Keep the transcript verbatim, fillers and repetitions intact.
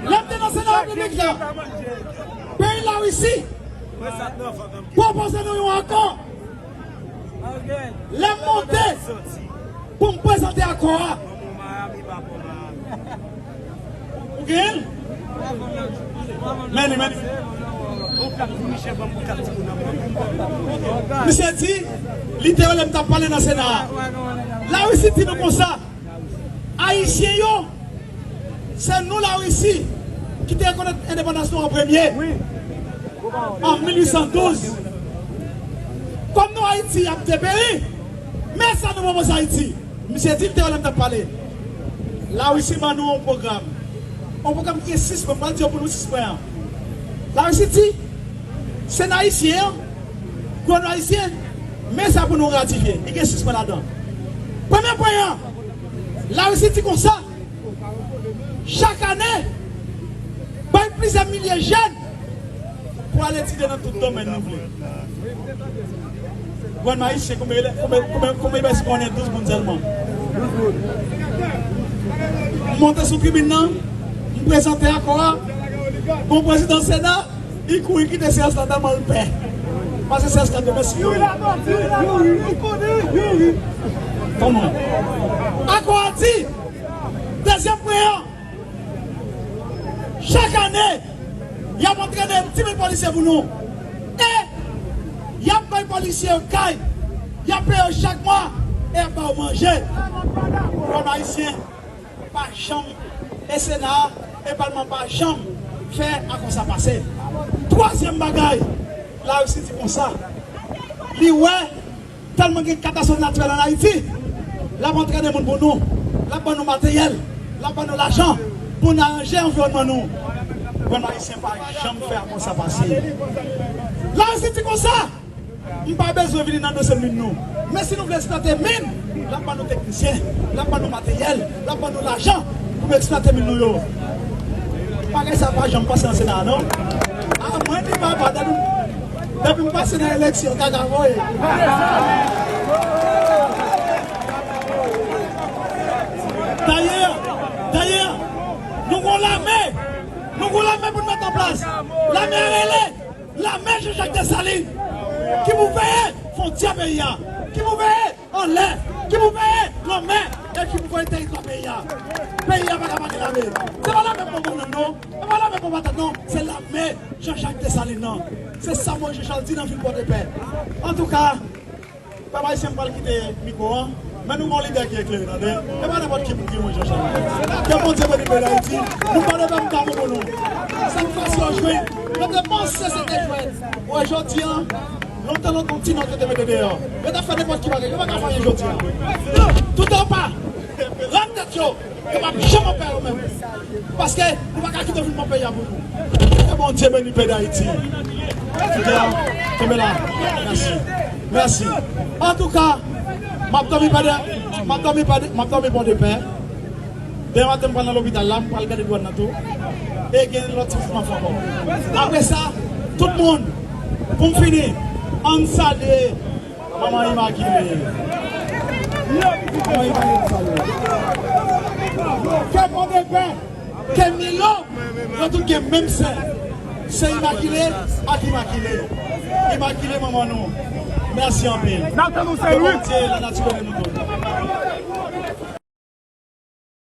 Lè m te nan Sena Repiblik la, peyi Larisi pwopoze nou yon akò. Lè m monte pou m prezante akò a, ou genyen l? Men li, men li. Misye di, li te wè lè m t ap pale nan Sena a. Larisi di nou konsa, Ayisyen yo, se nou Larisi ki te rekonèt endepandans nou an premye, an mil uit san douz. Kòm nou Ayiti ap deperi, men sa nou pwopoze Ayiti. Misye di l te wè lè m t ap pale. Larisi ban nou yon pwogram. Yon pwogram ki gen sis pwen, m pral di yo pou nou sis pwen an. Larisi di, Sena ayisyen an, gouvènman ayisyen, men sa pou nou ratifye. Li gen sis pwen ladan. Premye pwen an, Larisi di konsa, chak ane, bay plizyè milye jèn pou al etidye nan tout domèn nou vle. Gouvènman ayisyen, konbyen, konbyen, konbyen, konbyen pèsonn konnen? Douz moun sèlman. M monte sou tribin nan, m prezante akò a, gon prezidan Sena, li kouri kite seyans la tèlman l pè. Pase seyans la demen si yo. Tann mwen. Akò a di, dezyèm pwen an, chak ane, y ap antrene dis mil polisye pou nou. E y ap bay polisye yo kay, y ap peye yo chak mwa, e y ap ba yo manje. Pèp ayisyen pa janm, e Sena a, e Palman pa janm fè akò sa pase. Twazyèm bagay, Larisi di konsa, li wè tèlman gen katastwòf natirèl ann Ayiti, l ap antrene moun pou nou, l ap ban nou materyèl, l ap ban nou lajan pou n aranje anviwònman nou. Gouvènman ayisyen pa janm fè akò sa pase. Larisi di konsa, m pa bezwen vini nan dosye min nou. Men si nou vle eksplwate min, l ap ban nou teknisyen, l ap ban nou materyèl, l ap ban nou lajan pou nou eksplwate min nou yo. Bagay sa pa janm pase nan Sena a, non. A mwen di papa, depi, depi m pase nan eleksyon, kaka voye. Dayè, dayè, nou gon lame, nou gon lame pou n met an plas. Lame a rele, lame Jean-Jacques Dessalines, ki pou veye fwontyè peyi a, ki pou veye anlè, ki pou veye lanmè, e ki pou veye teritwa peyi a. Peyi a pa ka pa gen lame. Se pa lame bon bannann non, se pa lame bon patat non, se lame Jean-Jacques Dessalines nan. Se sa Moïse Jean Charles di nan vil Pòdepè. Antouka, pèp ayisyen, m pral kite mikwo an, men nou gon lidè ki eklere, tande. E pa nenpòt ki moun ki Moïse Jean Charles. Ke Bondye beni peyi Dayiti. Nou pa de menm kamo pou nou. Se yon fason jwe. Yo te panse se te jwèt. Wè, jodi a, lontan, lontan, ti nòt yo te mete deyò. Yo ta fè nenpòt ki bagay. Yo pa ka fè anyen jodi a. Tout an pa. Ran tèt yo. Yo p ap janm anpè yo menm. Paske nou pa ka kite yo vin pran peyi a pou nou. Ke Bondye beni peyi Dayiti. Antouka, kenbe la. Mèsi. Mèsi. Antouka, m ap dòmi pa de, m ap dòmi pa de, m ap dòmi Pòdepè. Demen maten m pral nan lopital la, m pral gade dwàn nan tou. E gen lòt ti mouvman fè ankò. Apre sa, tout moun, pou m fini, ann salye Manman Imakile. Manman Imakile, salye. Ke Pòdepè, ke Milo, yo tout gen menm sè. Se Imakile ak Imakile. Imakile manman nou. Mèsi anpil. N ap tann ou, Saint Louis. Ke Bondye, lanati beni nou tout.